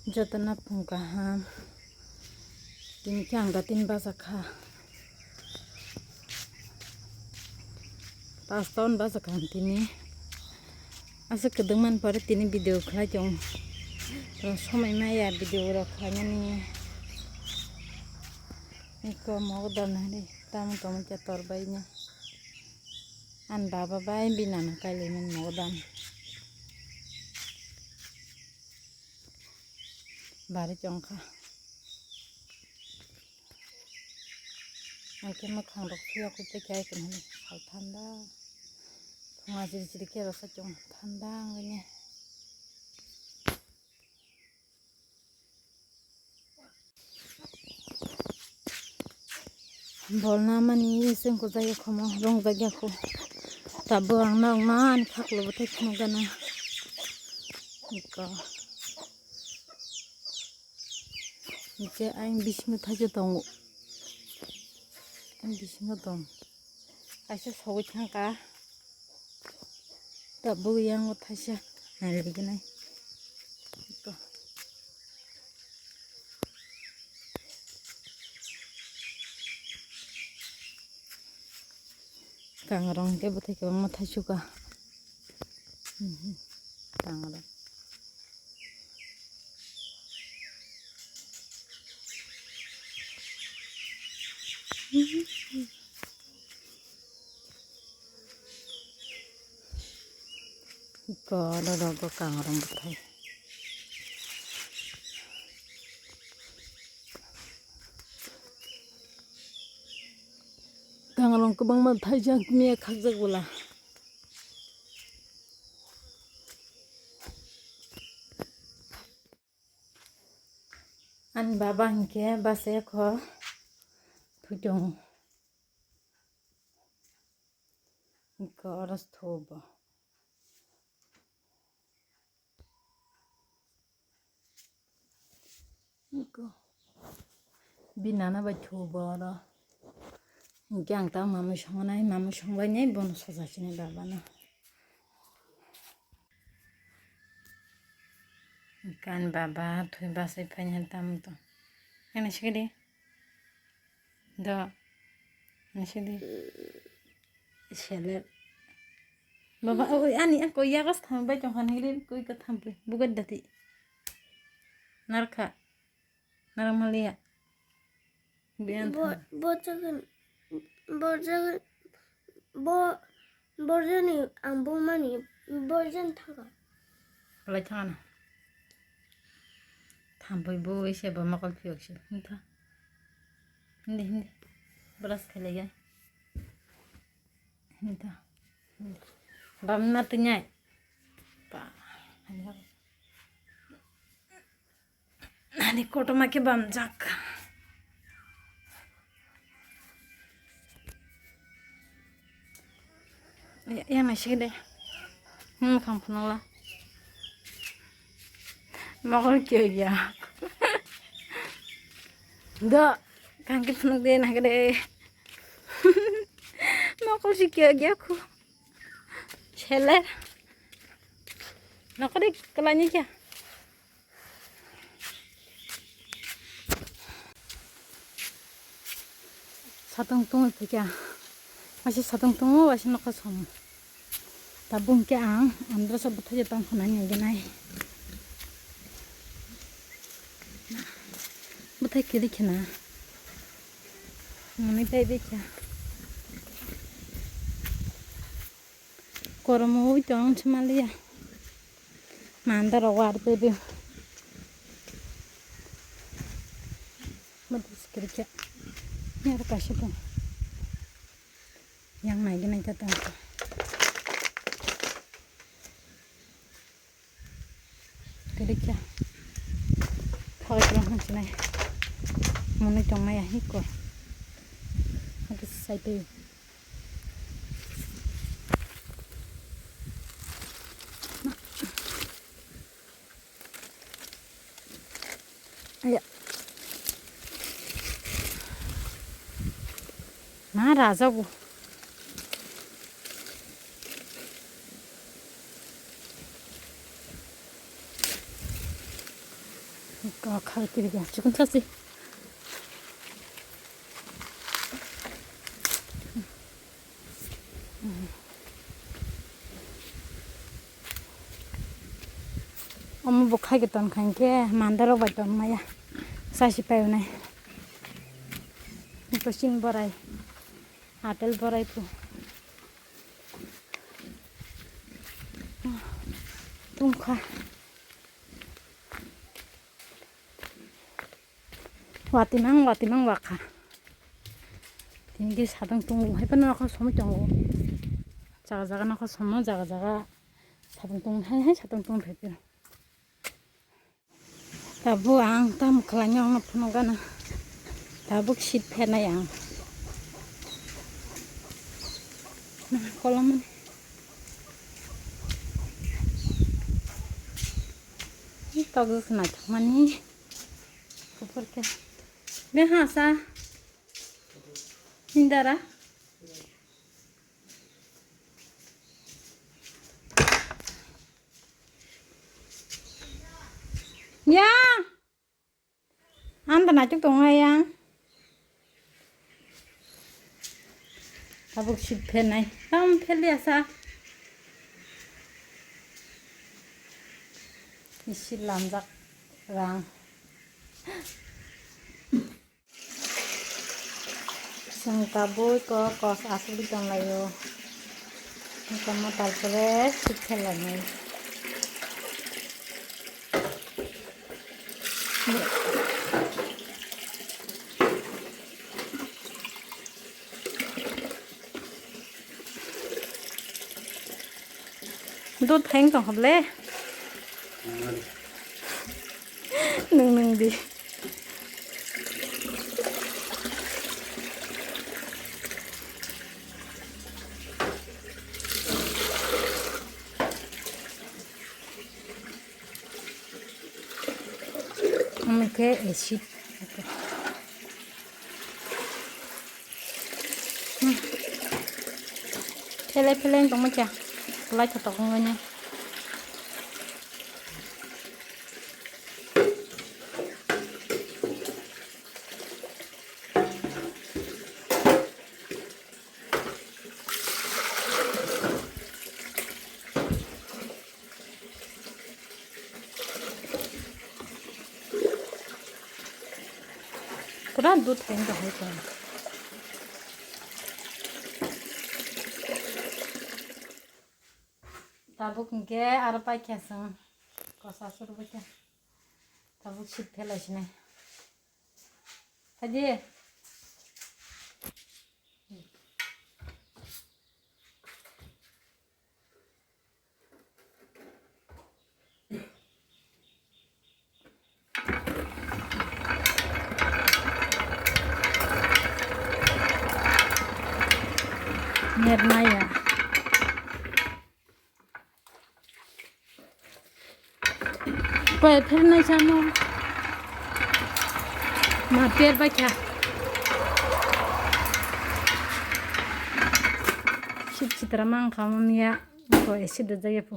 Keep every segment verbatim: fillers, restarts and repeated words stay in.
Jotono phung kaham. Tini khe ang da tin baja kha. Pasta hwn baja kha ang tini. Aswk kwdwng man pore tini video khlai tong. Somai maya video rok khlainani. Eko mogo dam nari. Tamo tamo khe tor bai ni. Ani baba bai bini nana kailai mani mogo dam. Bari chong kha. Ang khe mwkhang rok phiya khe tei khe ai kwrwngni sal thanda. Phunga chiri chiri khe rwsa chong thanda wngwi ni. Bolna mani sengkho jaya khomo rong jagya kho. Tabuk ang nok nani khaklo bwthai phunukgana. Iko. Hingke ayang bisingo thaisa tongo. Ayang bisingo tong. Kaisa sogwi thangka. Tabuk yango thaisa nailaigwnai. Kangrong hingke bwthai kwbangma thaisuka. Mhm. Kangrong. Iko oro rogo kangrong bwthai. Kangrong kwbangma thaijak miya khakjak bwla. Ani baba hinkhe basa kho thwi tongo. Hinkhe oro thubo. Iko. Bini nana bai thubo oro. Hinkhe ang ta mamui songnai, mamui songbainai bono sojasinai babano. Hinkhe ani baba thwi bachai phainai tamo tong. Ani sikidi. Do. Ani sikidi. Seler. Baba, oi, ani ako yagas tham bai tong khan hili koi ka tham bai. Bugat dati. Narkha. Narang maliya. Biyan Bo, tham. Bo jagan, bo jagan, bo, bo jani ang bo mani, bo jan thaga. Lai thangana. Tham bai bo ise ba makal phiyok se. Hintha. Hindi, hindi. Brush khailaiya. Hintha. Bamna twinyai. Pa. Ani kotorma khe bamjak. Ya, ya, nasi de. Hmm, khang phunukla. Mokol kyo ya. Do, khang khe phunuk de, nake de. Mokol si kyo ya khu. Seler. Nokori kelanya kya? Satong tong kya? Masih satong tong, masih nokha som. Tabung kya ang, andro sa bwthai je tong khana ni ganai. Bwthai kiri khana. Mani tai de kya? Kormo ui tong se maliya. Mandaro war baby. Mati sikirikya. Yar kaisa tong. Yang nai gini kita tong. Kirikya. Kawai tong hansinai. Muni tong maya hiko. Hati sai tei. Aya. Ma raja bo. Kokha kiri ga chikon sasi. Omo bo khai ke ton khai ke mandaro bai ton maya. Sasi pai unai. Ko sin borai. Apple borai pu. Tungkha. Watimang, watimang wakha. Tini ke satang tongo, hai phano nokho somoi tongo. Jaga jaga nokho somo, jaga jaga satang tong, hai hai satang tong thai. Tabuk ang tam khlainai ang phunukgana. Tabuk seat phenai ang. Nah, kolom. Tabuk naithokmani. Kupur khe. Be hasa. Hindara. Ya. Anda naithok tongo ya. Tabuk seat phenai. Tam pheliya sa. Isi lamjak rang. Chwng tabuk kok kos asugwi tonglaio. Tamo talpore sikhe lainai. Dut phai wng tong kha ble. Nwng nwng di. Omo khe acid. Phelai phelai wng tongma khe. Kwlai khe tok wngwi nai. Pura dud hai wngkha hai khe. Tabuk hinkhe aro paikha chwng kosa surbaikha. Tabuk seat phelai sinai. Phaidi. Net maya. Koi phirnai samo. Ma per bai kha. Sip sitra mang kha mamiya. Koi sip da jaya pu.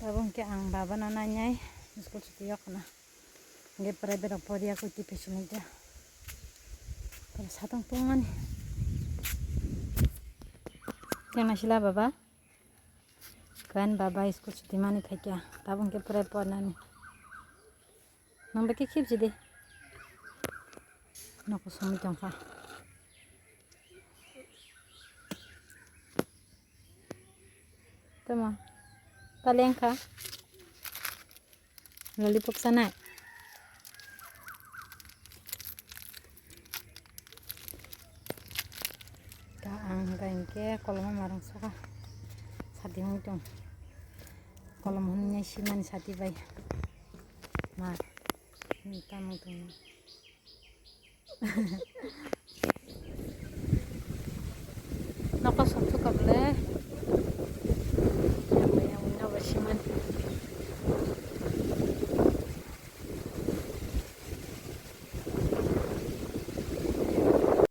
Tabuk hwnkhe ang babano nainai school chuti yok hwna. Hwnkhe private rok poriya koi twi paisinai da. Tei satong tongmani. Tei naisila baba. Khan baba school chuti mani phaikha. Tabuk hwnkhe pore pornani. Nang bai khe khibji de. Nokosongwi tongkha. Tamo. Palengkha. Lollipop sanai. Hinkhe koloma marung soka sadi wng tong. Kolom hwnwi simani sadi bai. Ma, hmm, tamo tong.